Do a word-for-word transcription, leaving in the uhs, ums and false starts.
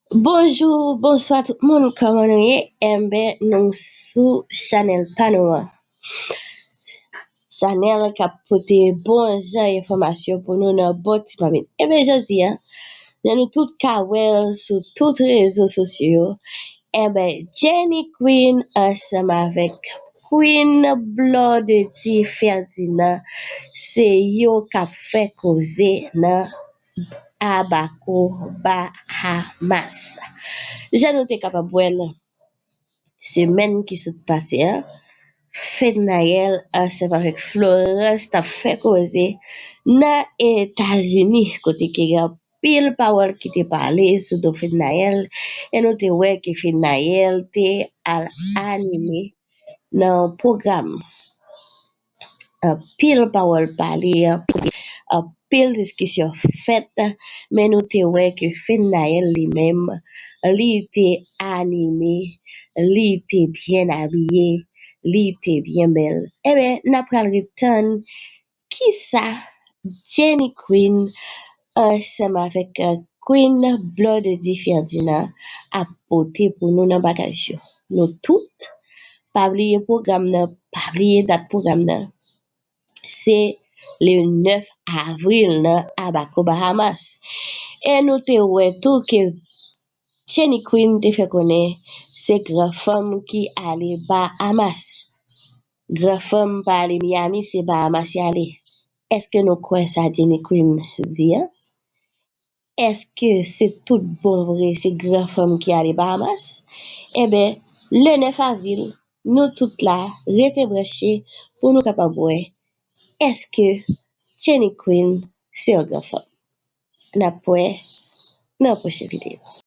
Bonjou, bonswa tout moun, kòman nou ye? Enben, nou sou chanèl pa nou an. Chanèl k ap pote bon jan enfòmasyon pou nou nan bon ti mamit. Enben, jodi a, jan nou tout ka wè l sou tout rezo sosyo yo, enben, Jenny Queen ansanm avèk Queen Blondedy Ferdinand, se yo k ap fè koze nan Abaco, Bahamas. Jan nou te kapab wè l semèn ki sot pase a, Fednaelle ansanm avèk Florence t ap fè koze nan Etazini, kote ke gen anpil pawòl ki te pale sou do Fednaelle, e nou te wè ke Fednaelle te al anime nan pwogram. Anpil pawòl pale, anpil, anpil diskisyon fèt, men nou te wè ke Fednaelle li menm, li te anime, li te byen abiye, li te byen bèl. Enben, n ap pral ret tann kisa Jenny Queen ansanm avèk, euh, Queen Blondedy Ferdinand ap pote pou nou nan bagaj yo. Nou tout, pa bliye pwogram nan, pa bliye dat pwogram nan. Se le nèf avril nan Abaco, Bahamas. E nou te wè tou ke Jenny Queen te fè konnen se gran fanm ki ale Bahamas. Gran fanm pa ale Miami, se Bahamas y ale. Èske nou kwè sa Jenny Queen di a? Èske se tout bon vre, se gran fanm ki ale Bahamas? Enben, le nèf avril, nou tout la, rete branche pou nou kapab wè èske Jenny Queen se yon gran fanm. N ap wè nan pwochen videyo.